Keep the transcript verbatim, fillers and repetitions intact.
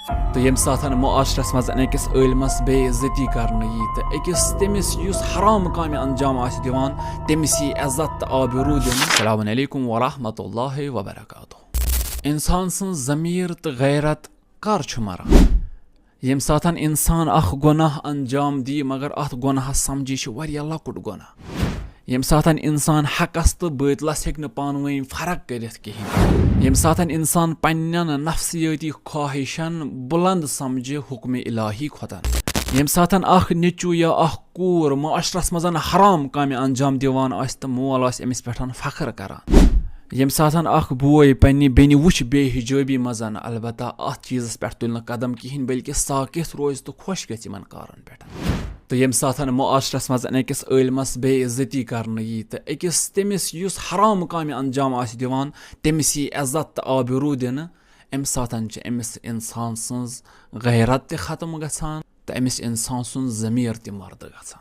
تہٕ ییٚمہِ ساتہٕ معاشرس منٛز أکِس عٲلمس بے عزتی کرنہٕ یی تہٕ أکِس تٔمِس یُس حرام کامہِ انجام آسہِ دِوان، تٔمِس یی عزت تہٕ آبروٗ دِنہٕ۔ السلام علیکم ورحمۃ اللہ وبرکاتہ۔ انسان سٕنٛز ضمیر تہٕ غیرت کر چھُ مران؟ ییٚمہِ ساتہٕ انسان اکھ گۄناہ انجام دی، مگر اتھ گۄناہس سمجھی چھُ واریاہ لۄکُٹ گۄناہ۔ ییٚمہِ ساتہٕ انسان حقس تہٕ باطلس ہیٚکہِ نہٕ پانہٕ ؤنۍ فرق کٔرِتھ کِہیٖنۍ۔ ییٚمہِ ساتہٕ انسان پننٮ۪ن نفسیٲتی خواہشن بلند سمجھِ حکمِ الٰہی کھۄتن۔ ییٚمہِ ساتہٕ اکھ نیٚچوٗ یا اکھ کوٗر معاشرس منٛز حرام کامہِ انجام دِوان آسہِ تہٕ مول آسہِ أمِس پٮ۪ٹھ فخر کران۔ ییٚمہِ ساتہٕ اکھ بوے پننہِ بیٚنہِ وٕچھِ بے حجٲبی منٛز، البتہ اتھ چیٖزس پٮ۪ٹھ تُلہِ نہٕ قدم کِہیٖنۍ، بلکہِ ساکت روزِ تہٕ خۄش گژھِ یِمن کارن پٮ۪ٹھ۔ تہٕ ییٚمہِ ساتہٕ معاشرس منٛز أکِس عٲلمس بے عزتی کرنہٕ یی تہٕ أکِس تٔمِس یُس حرام کامہِ انجام آسہِ دِوان، تٔمِس یی عزت تہٕ آبروٗ دِنہٕ، امہِ ساتہٕ چھِ أمِس انسان سٕنٛز غیرت تہِ ختم گژھان تہٕ أمِس انسان سُنٛد ضمیر تہِ مردٕ گژھان۔